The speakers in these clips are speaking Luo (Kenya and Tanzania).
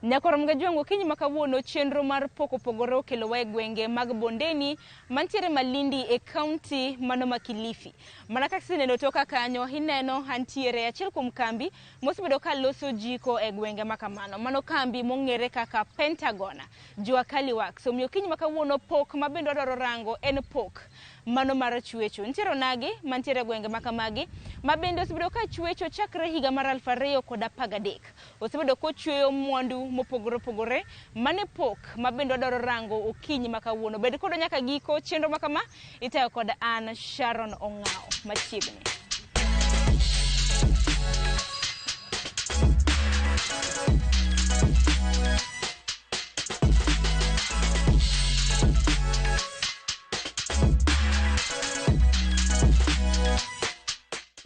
Nyakoro Mgajwang' okinyi ma kawuono chenro mar pok opogore okelowa e gwenge mag Bondeni mantiere Malindi e kaunti mano ma Kilifi. Mana kaka iseneno toka kanyo, ineno antiere achiel kuom kambi mosebedo ka loso jiko e gwenge ma kamano. Mano kambi mong'ere kaka Pentagon, Jua Kali Works. Omiyo okinyi ma kawuono pok ma bende wadwaro rango en pok mano mar chwecho. Nitiere onagi mantiere e gwenge ma kamagi ma bende osebedo ka chwecho chakre higa mar 2013. Osebedo kochweyo mwandu mopogore opogore. Mano e pok ma bende wadwaro rango okinyi ma kawuono. Bed kodwa nyaka giko chenro ma kama itayo kod an Sharon Ong'awo machiegni.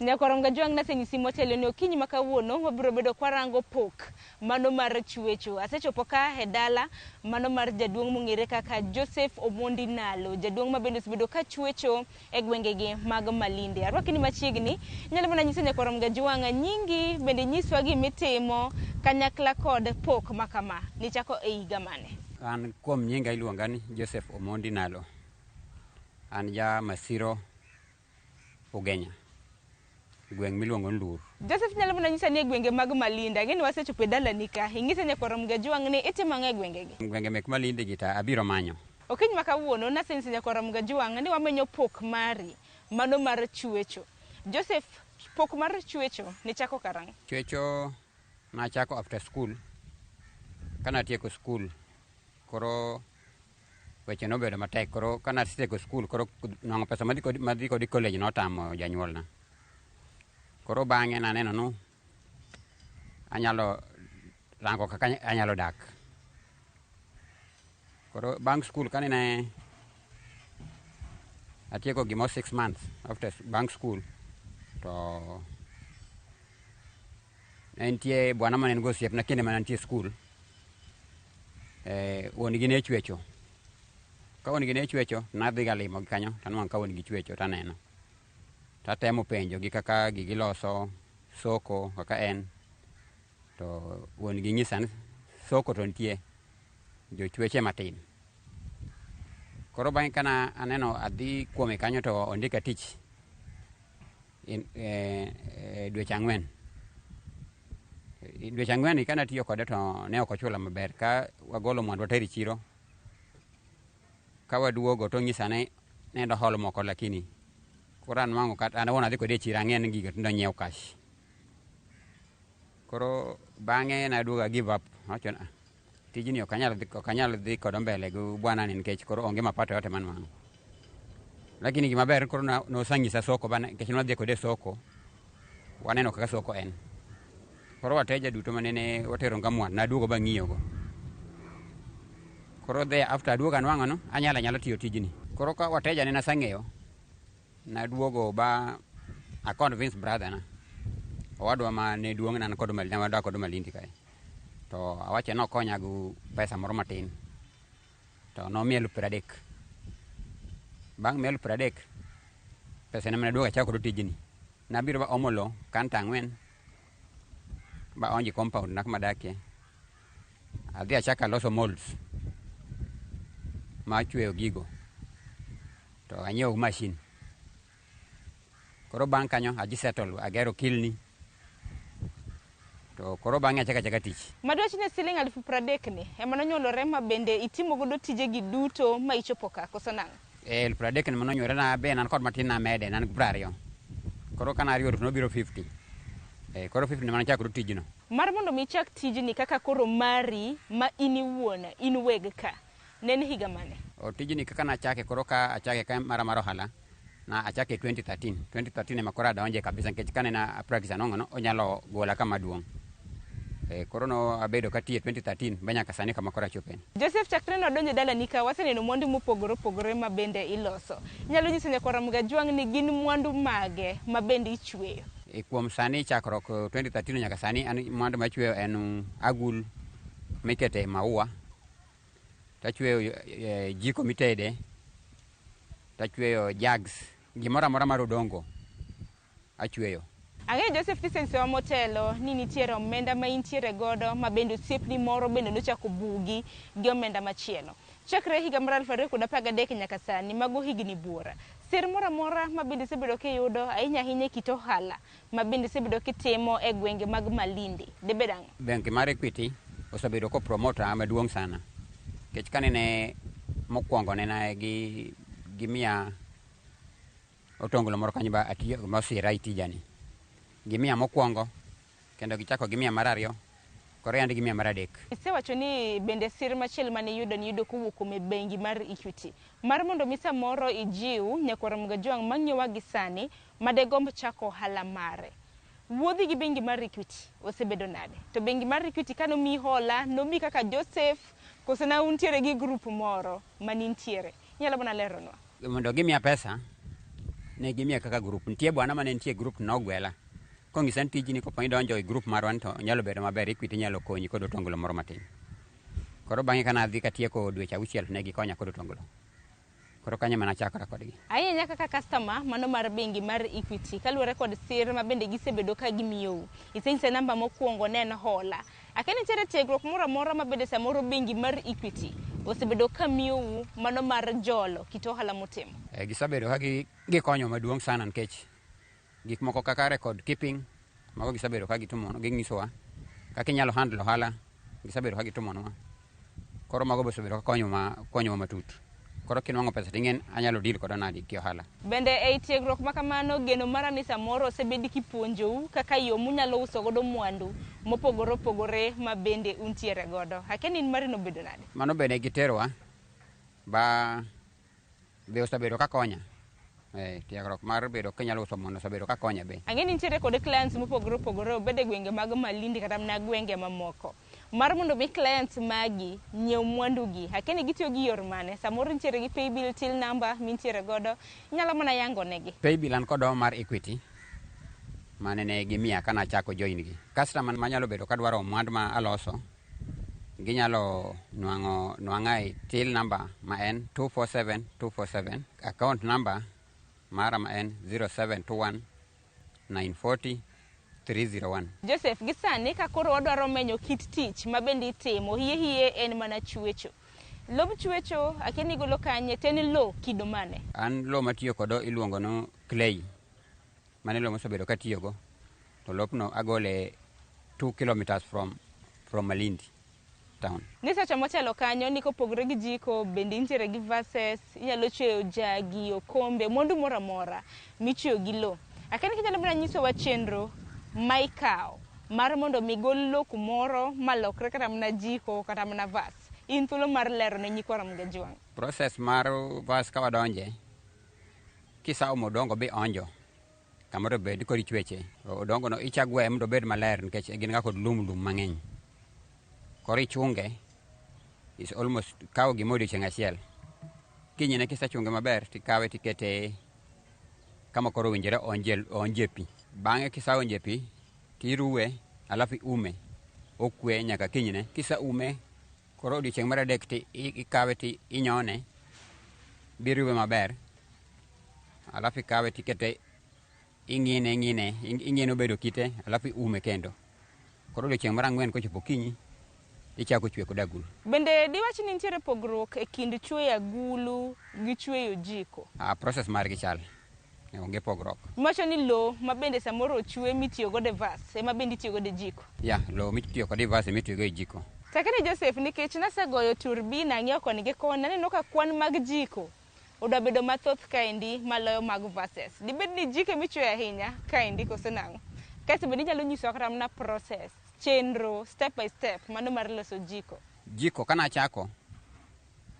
Nyakwar Mgajwang' nasenyisi motelo ni okinyi ma kawuono wabiro bedo kwarango pok mano mar chwecho. Asechopo ka e dala mano mar jaduong' mong'ere kaka Joseph Omondi Nalo, jaduong' ma bende osebedo ka chwecho e gwengegi mag Malindi. Arwaki ni machiegni, inyalo mana nyiso nyakwar Mgajwang' nyingi bende inyiswa gimitimo kanyakla kod pok ma kama. Nichako e higa mane? An kuom nyinga iluonga ni Joseph Omondi Nalo. An ja Masiro Ugenya, gweng' miluongo ni Lur. Joseph nyalo mana nyisa ni e gwenge mag Malindi, ang'e ni wasechopo e dalani ka, ing'ise nyakwar Mgajwang' ni itimo ang'o e gwengegi? Gwenge mek Malindi gi ta abiro manyo. Okinyi ma kawuono nasenyiso nyakwar Mgajwang' ni wamenyo pok mari, mano mar chwecho. Joseph, pok mar chwecho nichako karang'o? Chwecho nachako after school, kanatieko school, koro weche nobedo matek. Koro kana asetieko school, koro nwang'o pesa madhi kodi college notamo janyuolna. Koro bang'e naneno nu anyalo rango kaka anyalo dak. Koro bang' school kanene atieko gimoro 6 months after bang' school to ne nitie bwana mane en go osiepna kinde mane antie school. Wuon gi ne chwecho. Ka wuon gi ne chwecho, nadhi ga limo gi kanyo, tanwang'o ka wuon gi chwecho taneno. Tatemo penjo gi kaka gigi loso, soko kaka en. To wuon gi nyisa ni soko to nitie, jochweche matin. Koro bang'e kana aneno adhi kuome kanyo to ondika tich dweche 4. Dweche 4 kana tiyo kode to ne ok ochula maber. Ka wagolo mwandu watero e chiro, ka waduogo to onyisa ni nendo hol moko lakini koro anwang'o kata an awuon adhi kode e chiro ang'e ni gigo to nyiew cash. Koro bang'e naduogo a give up. Awacho ni ah, tijni ok anyal dhi kode mbele gi bwana ni nikech koro onge mapato yote manwang'o. Lakini gima ber koro nosanyisa soko bana nikech nwadhi kode e soko, waneno kaka soko en. Koro wateja duto manene watero nga mwandu naduogo bang'iyo go. Koro there after aduogo anwang'o no anyalo anyala tiyo tijni. Koro ka wateja ne nasang'eyo, naduogo ba a convince brother na. Owadwa ma ne duong' na kod Malindi, wadak kod Malindi kae. To awacho ni okonya gi pesa moro matin. To nomiya 30,000. Bang' miya 30,000, pesa ne mana duogo achako godo tijni. Nabiro ba omo lowo kanta 4 ba onji compound na kuma adakie. Adhi achako aloso molds mar chweyo gigo. To anyiewo machine. Koro bang' kanyo aji settle agero kilni. To koro bang'e achako achaka tich. Madwach ni siling 30,000 ni ema nonyuolore ma bende itimo godo tijegi duto ma ichopo ka, koso nang'o? 30,000 ni manonyuolore na be an kod matin namede, ne an gi 20. Koro ka nariwo to nobiro 50. Koro 50 ni mana achako godo tijno. Mar mondo mi ichak tijni kaka koro mari ma in iwuon in weg ka, ne en higa mane? O tijni kaka nachake koro ka achake ka mara mar ohala, na achake 2013. 2013 ema koro adonje kabisa nikech kane na practice anwang'o no onyalo gola kama duong'. Koro no abedo katiye 2013 ba nyaka sani kama koro achope. Joseph, chakre nwadonjo e dalani ka, waseneno mwandu mopogore opogore ma bende iloso. Inyalo nyiso nyakwar Mgajwang' ni gin mwandu mage ma bende ichweyo? Kuom sani chakruok 2013 nyaka sani an mwandu machweyo en agul mikete maua, tachweyo jiko mitede, tachweyo jugs, gimoro amora mar odongo achweyo. Ang'eyo Joseph kisenyisowa motelo ni nitiere omenda ma intiere godo ma bende osiepni moro bende nochako bugi gi omenda machielo. Chakre higa mar 2013 nyaka sani, mago higni buora. Sir moro amora ma bende isebedo kiyudo ahinya ahinya e kit ohala ma bende isebedo kitimo e gwenge mag Malindi, dibed ang'o? Bengi mar Equity osebedo ko promote maduong' sana. Nikech kanene mokwongo nene gi gimiya otonglo moro kanyo ba atiyo mosira e tijani. Gimiya mokwongo kendo gichako gimiya mar ariyo koro yande gimiya mar adek. Isewacho ni bende sir machielo mane iyudo niyudo kowuok kuom e bengi mar Equity. Mar mondo mi samoro ijiw nyakwar Mgajwang' mang'iyowa gi sani madegomb chako ohala mare. Wuodhi gi bengi mar Equity osebedo nade? To bengi mar Equity ka nomiyi hola, nomiyi kaka Joseph koso ne untiere gi group moro manintiere? Inyalo mana leronwa. Mondo gimiya pesa, ne gimiya kaka group. Nitie bwana mane nitie e group nogwela. Kong'isa ni tijni kopo idonjo e group marwa ni to nyalo bedo maber, Equity nyalo konyi kod otonglo moro matin. Koro bang'e ka nadhi katieko dweche auchiel to ne gikonya kod otonglo. Koro kanyo ema nachakora kodgi. Ahinya kaka customer mano mar bengi mar Equity kaluwore kod sir ma bende gisebedo ka gimiyou. Isenyisa namba mokwongo ne en hola. Akia ni nitiere tiegruok moro amora ma bende samoro bengi mar Equity osebedo ka miyou mano mar jolo kit ohala mutimo. E, gisebedo ka gikonyo maduong' sana nikech gik moko kaka record keeping mago gisebedo ka gitimo ging'isowa kaka inyalo handle ohala gisebedo ka gitimonwa. Koro mago be osebedo ka konyowa matut. Koro kinwang'o pesa ting'e ni anyalo deal koda nade gi ohala. Bende ei tiegruok ma kamano geno mara ni samoro osebed kipuonjou kaka yo munyalo uso godo mwandu mopogore opogore ma bende untiere godo. Akia ni in mari nobedo nade? Mano bende giterowa ba be osebedo ka konya. E, tiegruok mar bedo kinyalo uso mondo osebedo ka konya be. Ang'e ni nitiere kod clients mopogore opogore obed e gwenge mag Malindi kata mana gwenge mamoko. Mar mondo mi clients magi nyiew mwandu gi, akia ni gitiyo gi yor mane? Samoro nitiere gi paybill till number mintiere godo, inyalo mana yango negi. Paybill an kod mar Equity mane ne gimiya ka nachako join gi. Customer manyalo bedo kadwaro mwandu ma aloso, ginyalo nwang'o nwang'a e till number ma en 247 247, account number mara ma en 0721 940 301. Joseph, gi sani ka koro wadwaro menyo kit tich ma bende itimo, hie hie en mana chwecho. Lob chwecho, akia ni igolo kanye, to en lo kido mane? An lo matiyo kodo iluongo ni clay. Mano e lo mosebedo katiyogo. To lopno agole 2 kilometers from Malindi town. Nisewacho motelo kanyo ni kopogore gi jiko, bende intiere gi vases, inyalo chweyo jagi, okombe, mwandu moro amora michweyo gi lo. Akia ni kinyalo mana nyisowa chenro ma ikawo mar mondo mi gol lo kumoro malokre kata mana jiko kata mana vas. In thuolo mar lero ne nyikwa Ramogi Ajwang'. Process mar vas ka wadonje, kisaomo odongo bi onjo kamoro bed koro ichweche. Odongo no ichak weye mondo obed maler nikech gin ga kod lum lum mang'eny. Koro ichunge is almost kawo gima odiochieng' achiel. Kinyne kisechunge maber tikawe tikete kama koro owinjore oonje pi. Bang'e kiseonje pi tiruwe alafu iume okwe nyaka kinyne. Kiseume koro odiochieng' mar adek ti ikawe ti inyone biruwe maber alafu ikawe tikete ing'ine ing'ine ing'ine obedo kite alafu iume kendo. Koro odiochieng' mar ang'wen kochopo okinyi ichako chwe kod agulu. Bende diwach ni nitiere pogruok e kind chweyo agulu gi chweyo jiko? Ah, process margi chal. Onge pogruok. Iwacho ni lo ma bende samoro ochwe mitiyo godo e vas ema bende itiyo godo e jiko. Ya, lo mitiyo kod e vas ema itiyo go e jiko. Chakre Joseph nikech nasegoyo turbin ang'iyo koni gi koni aneno ka kwan mag jiko odwa bedo mathoth kaendi maloyo mag vases. Dibed ni jiko emichweyo ahinya kaendi koso nang'o? Kaeto bende inyalo nyisowa kata mana process, chenro, step by step mano mar loso jiko. Jiko ka nachako,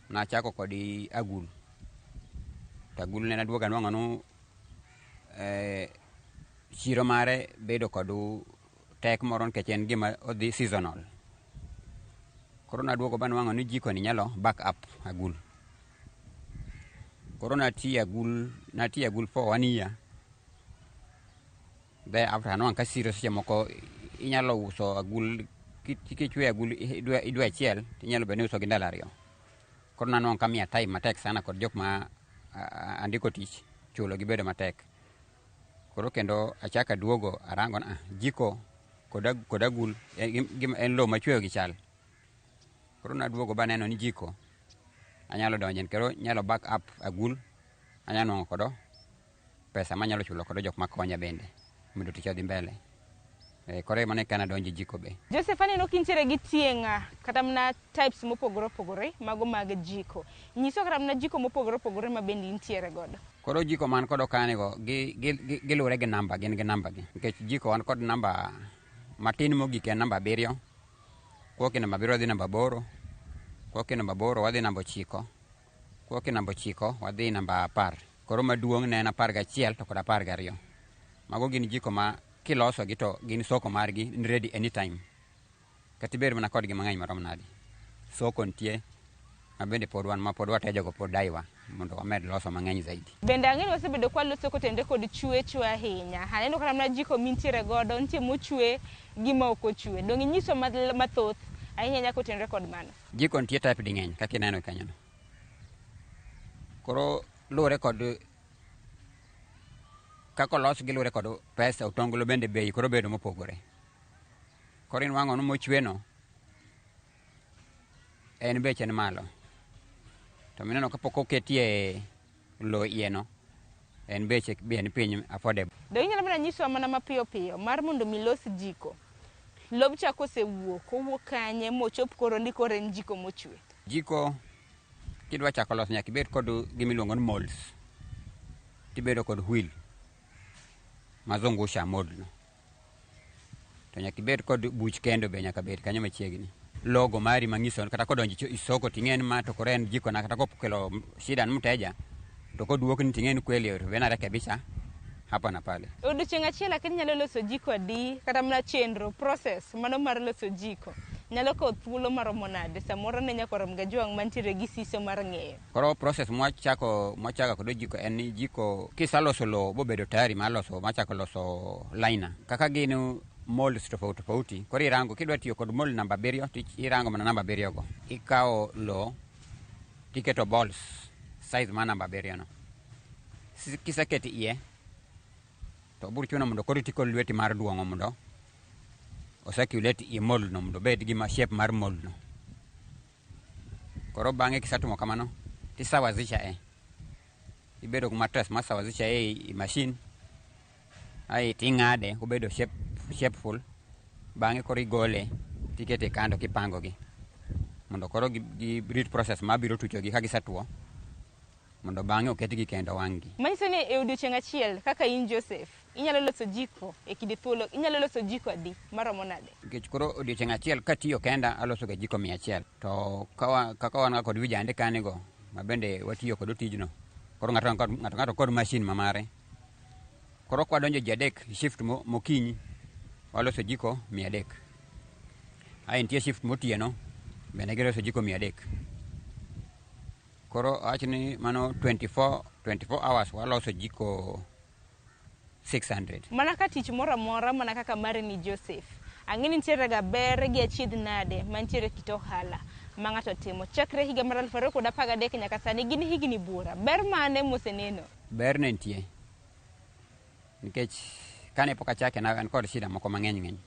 nachako kod agulu. To agulu ne naduogo anwang'o ni chiro mare bedo kod tek moro nikech en gima odhi seasonal. Koro naduogo banwang'o ni jiko ni nyalo back up agulu. Koro natiyo agul, natiyo agul for one year. Thereafter anwang'o ka siro seche moko inyalo uso agul kichweyo agul dwe achiel tinyalo bedo ni iuso gi ndalo ariyo. Koro nanwang'o ka miya time matek sana kod jok ma andiko tich chulo gi bedo matek. Koro kendo achako aduogo arango ni jiko kod agul en lowo machweyo gi chal. Koro naduogo baneno ni jiko anyalo donje kendo nyalo back up agul, anyalo nwang'o kodo pesa manyalo chulo kodo jok makonya bende mondo tich odhi mbele. Koro mano e kaka nadonjo e jiko be. Joseph, aneno kintiere gi tieng' kata mana types mopogore opogore mago mag jiko. Nyiswa kata mana jiko mopogore opogore ma bende intiere godo. Koro jiko man kod okani go giluwore gi namba, gin gi namba gi. Nikech jiko wan kod namba matin mogik en namba 7. Kowuok e namba 7 wadhi namba 8. Kowuok e namba 8 wadhi namba 9. Kowuok e namba 9 wadhi namba 10. Koro maduong' ne en 11 to kod 12. Mago gin jiko ma kiloso gi to gin soko margi ni ready anytime. Kata ibed mana kodgi mang'eny marom nadi. Soko nitie ma bende pod wan ma pod watejogo pod daiwa mondo wamed loso mang'eny zaidi. Bende ang'e ni wasebedo kwaloso kotenore kod chwecho ahinya. Aneno kata mana jiko mintiere godo, nitie mochwe gi ma ok ochwe. Donge inyiswa mathoth ahinya ahinya kotenore kod mano? Jiko nitie type ding'eny kaka ineno kanyono. Koro luwore kod kaka olosgi luwore kod pesa, otonglo bende bei koro bedo mopogore. Koro inwang'o ni mochweno en beche ni malo. To mineno kapok oketie lowo iye no, en beche be ni piny affordable. Donge inyalo mana nyiswa mana mapiyo piyo mar mondo mi los jiko. Lobcha kosewuok, owuok kanye mochop koro ni koro en jiko mochwe? Jiko kidwa chako loso nyaka ibed kod gima iluongo ni molds. Tibedo kod wheel mazungusha mold no. To nyaka ibed kod buch kendo be nyaka bed kanyo machiegni. Logo mari manyiso kata kodonjo e soko ting'e ni ma to koro en jiko na kata kokelo shida ni mteja to koduokni ting'e ni kweli to be narekebisha hapa na pale. Odiochieng' achiel akia inyalo loso jiko adi kata mana chenro process mano mar loso jiko nyalo kawo thuolo maromo nade? Samoro ne nyaka rom gajwang' mantiere gi siso mar ng'eyo. Koro process mwachako kod jiko en ni jiko kisaloso lowo bobedo tayari mar loso machako loso liner. Kaka gin molds tofauti tofauti. Koro irango kidwa tiyo kod mold namba 7 to irango mana namba 7 go. Ikawo lowo tiketo balls size mar namba 7 no. Kiseketo iye to biro chuno mondo koro iti kod lweti mar duong'o mondo o circulate i mold no mondo obed gima shape mar mold no. Koro bang'e kisetimo kamano tisawazisha e. Ibedo gi mattress mar sawazisha e i machine ae ting'ade obedo shapeful. Bang'e koro igole tikete kando kipango gi mondo koro gi read process mabiro tucho gi ka gisetuo mondo bang'e oketgi kendo wang' gi. Manyiso ni e odiochieng' achiel kaka in Joseph inyalo loso jiko e kinde thuolo inyalo loso jiko adi maromo nade? Nikech koro odiochieng' achiel katiyo kenda aloso ga jiko 100 to kaka wan kod vijande kanigo ma bende watiyo kod tijno. Koro ng'ato kod machine ma mare. Koro kwadonjo ji adek shift mokinyi waloso jiko 300. Ae nitie shift motieno bende giloso jiko 300. Koro awach ni mano 24 hours waloso jiko 600. Mana ka tich moro amora mana kaka mari ni Joseph, ang'e ni nitiere ga ber gi achiedh nade mantiere kit ohala ma ng'ato timo chakre higa mar 2013 nyaka sani gin higni buora. Ber mane moseneno? Ber ne nitie. Nikech kane pok achake ne an kod shida moko mang'eny ng'eny.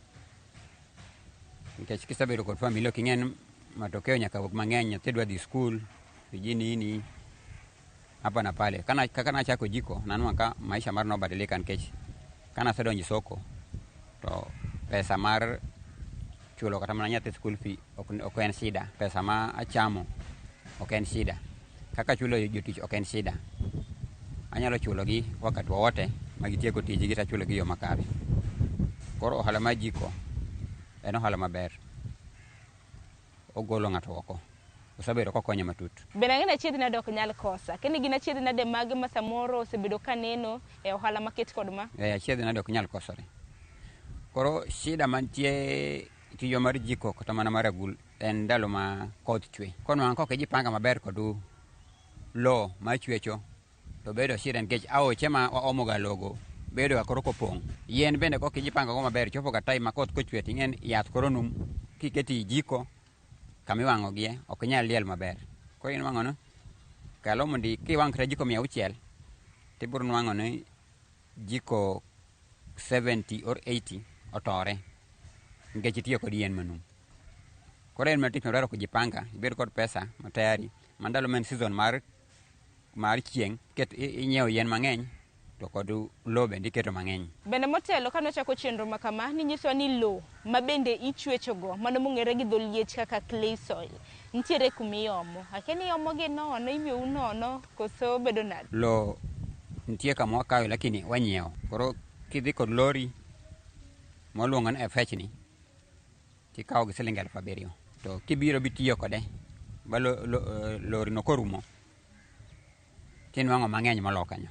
Nikech kisebedo kod familia ok ing'e ni matokeo nyaka wuog mang'eny, nyathi dwa dhi skul, sijui nini hapa na pale. Kaka nachako jiko nanwang'o ka maisha mara nobadilika nikech kanasedonjo e soko to pesa mar chulo kata mana nyathi school fee ok en shida. Pesa ma achamo ok en shida. Kaka chulo jotich ok en shida. Anyalo chulogi wakati wowote ma gitieko tijgi tachulogi e yo makare. Koro ohala mar jiko en ohala maber. Ogolo ng'ato oko. Osebedo kokonyo matut. Bende ang'e ni achiedh nade ok nyal kosa. Kendo gin achiedh nade mage ma samoro osebedo ka neno e ohala maket kod ma? Achiedh nade ok nyal kosore. Koro shida mantie tijwa mar jiko kata mana mar agul en ndalo ma koth chwe. Konwang'o kok ijipanga maber kod lowo mar chwecho to bedo shida nikech aoche ma waomo ga logo bedo ga koro kopong'. Yien bende kok ijipanga go maber chopo ga time ma koth kochwe ting'e ni yath koro num kiketi i jiko kamiwang'o gie ok nyal liel maber. Koro inwang'o ni kalo mondo kiwang' kata jiko 600 tibiro nwang'o ni jiko 70 or 80 otore nikech itiyo kod yien manum. Koro en mana tich madwaro kujipanga, ibed kod pesa ma tayari ma ndalo ma en season mar chieng' inyiewo yien mang'eny to kod lowo bende iketo mang'eny. Bende motelo kane ochako chenro ma kama, ninyisowa ni lowo ma bende ichwechogo, mano mong'ere gi dho liech kaka clay soil, nitiere kumiomo. Akia ni iomo gi nono, imiyou nono, koso bedo nade? Lowo nitie kama wakawe lakini wanyiewo. Koro kidhi kod lori mwaluongo ni FH ni, tikawo gi siling 7,000. To kibiro bitiyo kode, ba lori no korumo, tinwang'o mang'eny molo kanyo.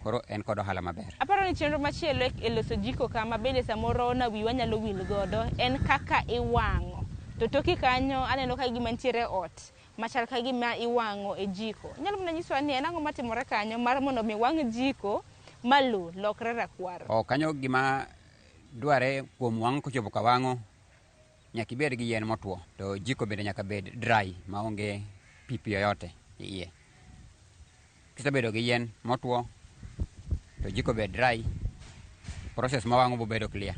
Koro en kod ohala maber. Aparo ni chenro machielo e loso jiko kama bende samoro na wiwa nyalo wil godo en kaka iwang'o. To toki kanyo aneno ka gima nitiere ot machal ka gima iwang'o e jiko. Inyalo mana nyisowa ni en ang'o matimore kanyo mar mondo mi wang' jiko ma lo lokre rakwaro. O kanyo gima dware kuom wang'o kochopo ka wang'o, nyaka ibed gi yien motwo to jiko bende nyaka bed dry maonge pi pi yoyote e iye. Kisebedo gi yien motwo to jiko bed dry, process ma wang'o bobedo clear.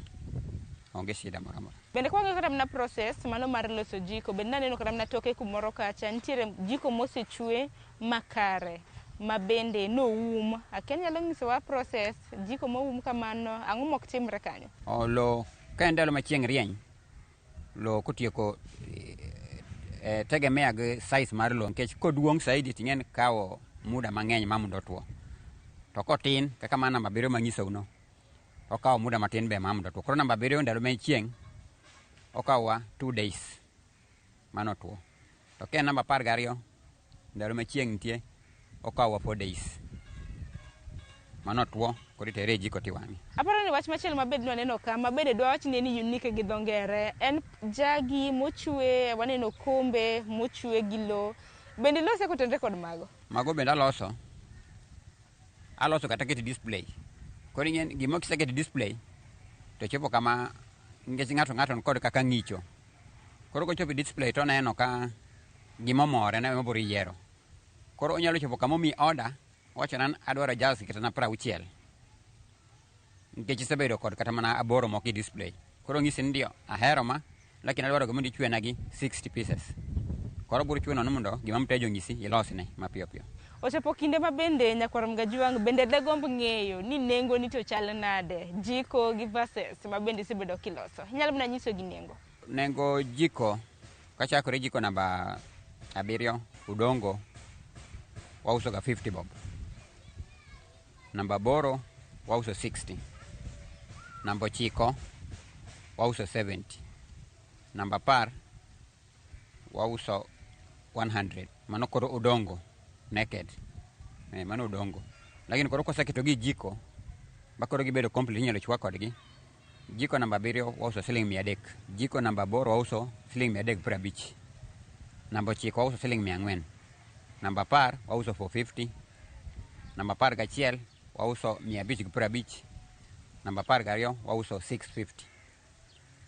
Onge shida moro amora. Bende kwang'iyo kata mana process mano mar loso jiko, bende naneno kata mana toke kumoro kacha, nitiere jiko mosechwe makare ma bende noum. Akia ni nyalo nyisowa process jiko moum kamano, ang'o mok timre kanyo? O lo ka en ndalo ma chieng' rieny, lo kotieko tegemea gi size mar lo nikech koduong' saidi ting'e ni kawo muda mang'eny ma mondo otuo. To kotin kaka mana namba abiriyo manyisou no, okawo muda matin be ma mondo otuo. Koro namba abiriyo ndalo ma en chieng' okawowa 2 days mano otuo. To ka en namba 12 ndalo ma chieng' nitie okawowa 4 days mano otuo, koro itere e jiko tiwang'e. Aparo ni wach machielo mabende waneno ka, ma bende dwawach ni en unique gi dho ngere, en jagi mochwe, waneno kombe mochwe gi lo. Bende ilose kotenore kod mago? Mago bende aloso. Aloso kata keto display. Koro ing'e gima kiseketo display to chopo kama nikech ng'ato ng'ato nikod kaka ng'icho. Koro kochopo e display to oneno ka gima omore ne ema obiro yiero. Koro onyalo chopo kama omiyi order, owacho na adwaro jars kata na 60. Nikech isebedo kod kata mana 8 moko e display. Koro onyisi ni ndio ahero ma, lakini adwaro gima ichwena gi 60 pieces. Koro obiro chuno ni mondo gima mteja onyisi ilosne mapiyo piyo. Ochopo kinde ma bende nyakwar Mgajuang' bende dagomb ng'eyo ni nengo ni to chal nade, jiko gi vases ma bende isebedo kiloso. Inyalo mana nyiso gi nengo? Nengo jiko, kachakore jiko namba 7, udongo, wauso ga 50 bob. Namba 8, wauso 60. Namba 9, wauso 70. Namba 10, wauso 100. Mano koro udongo, naked. Mano udongo. Lakini koro koseketo gi jiko, ba koro gibedo complete, inyalo chwak kodgi. Jiko namba 7 wauso siling 300. Jiko namba 8 wauso siling 350. Namba 9 wauso siling 400. Namba 10 wauso 450. Namba 11 wauso 550. Namba 12 wauso 650.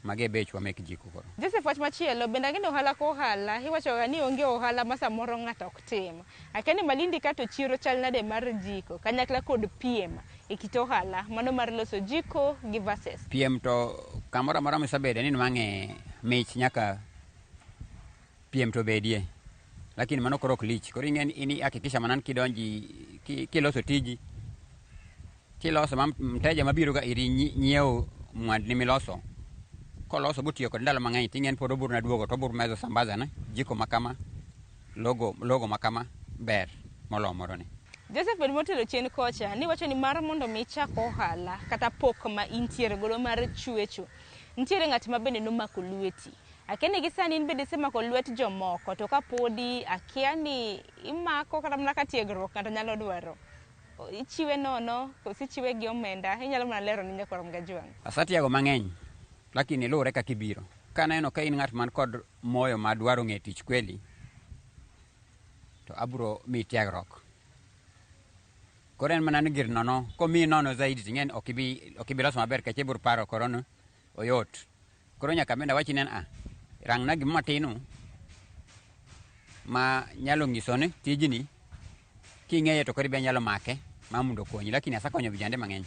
Mage bechwa mek jiko koro. Joseph, wach machielo bende ang'e ni ohala ka ohala, iwacho ga ni onge ohala ma samoro ng'ato ok tim. Akia ni Malindi ka to chiro chal nade mar jiko kanyakla kod piem e kit ohala mano mar loso jiko gi vases. Piem to kamoro amora misebede ni nwang'e mich nyaka piem to bedie. Lakini mano koro ok lich. Koro ing'e ni in hakikisha mana ni kidonji kiloso tiji, tiloso ma mteja mabiro ga iri nyiewo mwandni miloso. Koloso botiyo kod ndalo mang'eny ting'e ni pod obiro na duogo to obiro medo sambaza ne jiko makama, logo makama ber moloyo moro ni. Joseph, bed motelo chien kocha, niwacho ni mar mondo mi ichak ohala kata pok ma intiere godo mar chwecho, nitiere ng'at ma bende nomako lweti. Akia ni gi sani in bende isemako lwet jomoko, to kapodi akia ni imako kata mana ka tiegruok ng'ato nyalo dwaro. Ichiwe nono, koso ichiwe gi omenda, inyalo mana lero ni nyakwar Mgajuang'. Asetiego mang'eny, lakini luwore kaka ibiro. Kaneno ka in ng'at man kod moyo ma dwaro ng'e tich kweli, to abiro miyi tiegruok. Koro en mana ni gir nono, komiyi nono zaidi ting'e ni ok ibi loso maber nikech ibiro paro koro ni oyot. Koro nyaka bende awachni ni a, rangna gima matinu ma nyalo nyiso ni tijni king'eye to koro ibe nyalo make ma mondo okonyi, lakini asekonyo vijande mang'eny.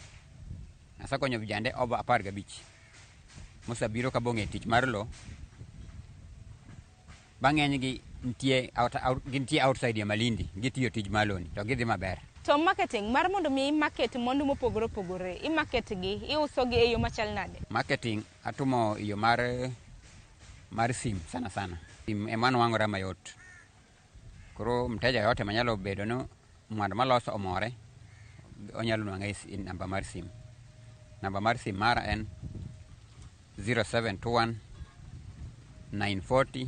Asekonyo vijande over 15 mosebiro ka bong'e tich mar lo. Bang'eny gi nitie gintie outside ya Malindi, gitiyo tij mar lo ni to gidhi maber. To marketing mar mondo mi market mwandu mopogore opogore, i market gi, iuso gi e yo machal nade? Marketing atumo e yo mar sim sana sana. Sim ema nwang'ora mayot. Koro mteja yote manyalo bedo ni mwandu maloso omore, onyalo nwang'a e namba mar sim. Namba mar sim mara en 0721 940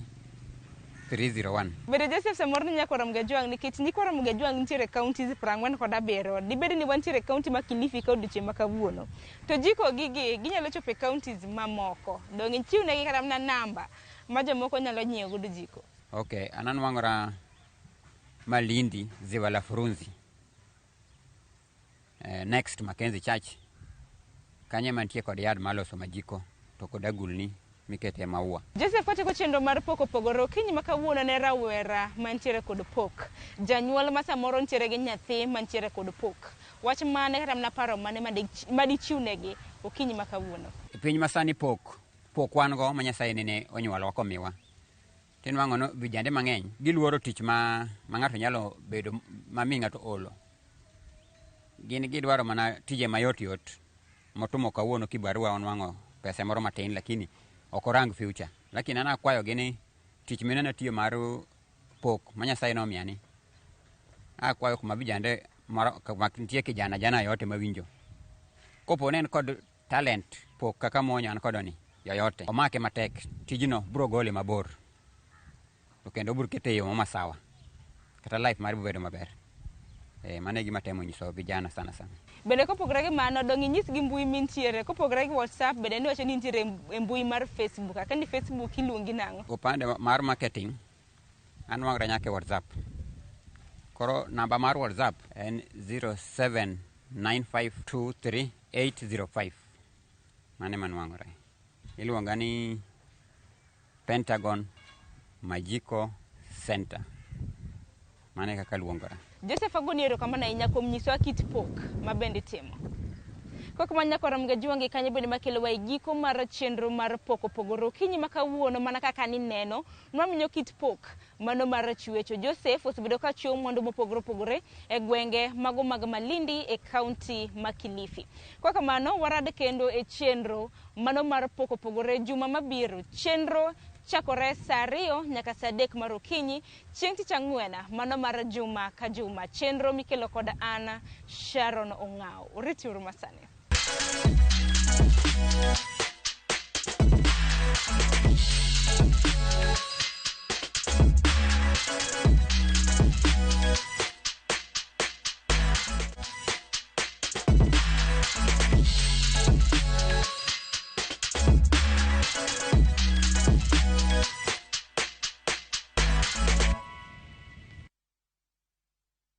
301. Bende Joseph samoro ni nyaka Ramogi Ajwang' nikech nyikwa Ramogi Ajwang' nitiere counties 47. Dibed ni wantiere e county ma Kilifi ka odiochieng' ma kawuono. To jiko gigi ginyalo chopo e counties mamoko. Donge ichiwnegi kata mana namba ma jomoko nyalo nyiewo godo jiko. Okay, an anwang'ora Malindi, Ziwa la Furunzi. Next Mackenzie Church. Kanyo ema nitie kod yard mar loso majiko to kod agulni mikete maua. Joseph kwachako chenro mar pok opogore okinyi ma kawuono ne rawera mantiere kod pok. Janyuol ma samoro nitiere gi nyathi mantiere kod pok. Wach mane kata mana paro mane madichiwnegi okinyi ma kawuono? E piny masani pok wan go ma Nyasaye nene onyuolowa komiwa. Tinwang'o no vijande mang'eny giluoro tich ma ng'ato nyalo bedo ma mi ng'ato olo. Gin gidwaro mana tije mayot yot motumo kawuono kibarua onwang'o pesa moro matin lakini ok orang future. Lakini an akwayogi ni tich mineno tiyo mar pok ma Nyasaye nomiya ni, akwayo kuma vijande moro kuma nitie kijana jana yote mawinjo. Kopo ne en kod talent pok kaka monyo an kodo ni yoyote, omake matek, tijno biro gole mabor. To kendo biro kete e yo masawa. Kata life mare biro bedo maber. Mano e gima atemo nyiso vijana sana sana. Bende kopogore gi mano, dong' inyisgi mbui mintiere. Kopogore gi WhatsApp, bende niwacho ni intiere e mbui mar Facebook. Akia ni Facebook iluongi nang'o? Upande mar marketing, an nwang'ra nyaka e WhatsApp. Koro namba mar WhatsApp en 079523805. Mano ema nwang'ore. Iluonga ni Pentagon Majiko Center. Mano e kaka aluongora. Joseph agoni erokamano ahinya kuom nyisowa kit pok ma bende itimo. Kok mana nyakwa Ramogi Ajwang' kanyo bende makelowa e giko mar chenro mar pok opogore okinyi ma kawuono mana kaka nineno nwamenyo kit pok mano mar chwecho. Joseph osebedo ka chiwo mwandu mopogore opogore e gwenge mago mag Malindi e kaunti ma Kilifi. Kwa kamano warad kendo e chenro mano mar pok opogore juma mabiro. Chenro chakore saa 2 nyaka saa 3 mar okinyi chieng' tich ang'wen mano mar juma ka juma. Chenro mikelo kod an Sharon Ong'aw. Oriti uru masani.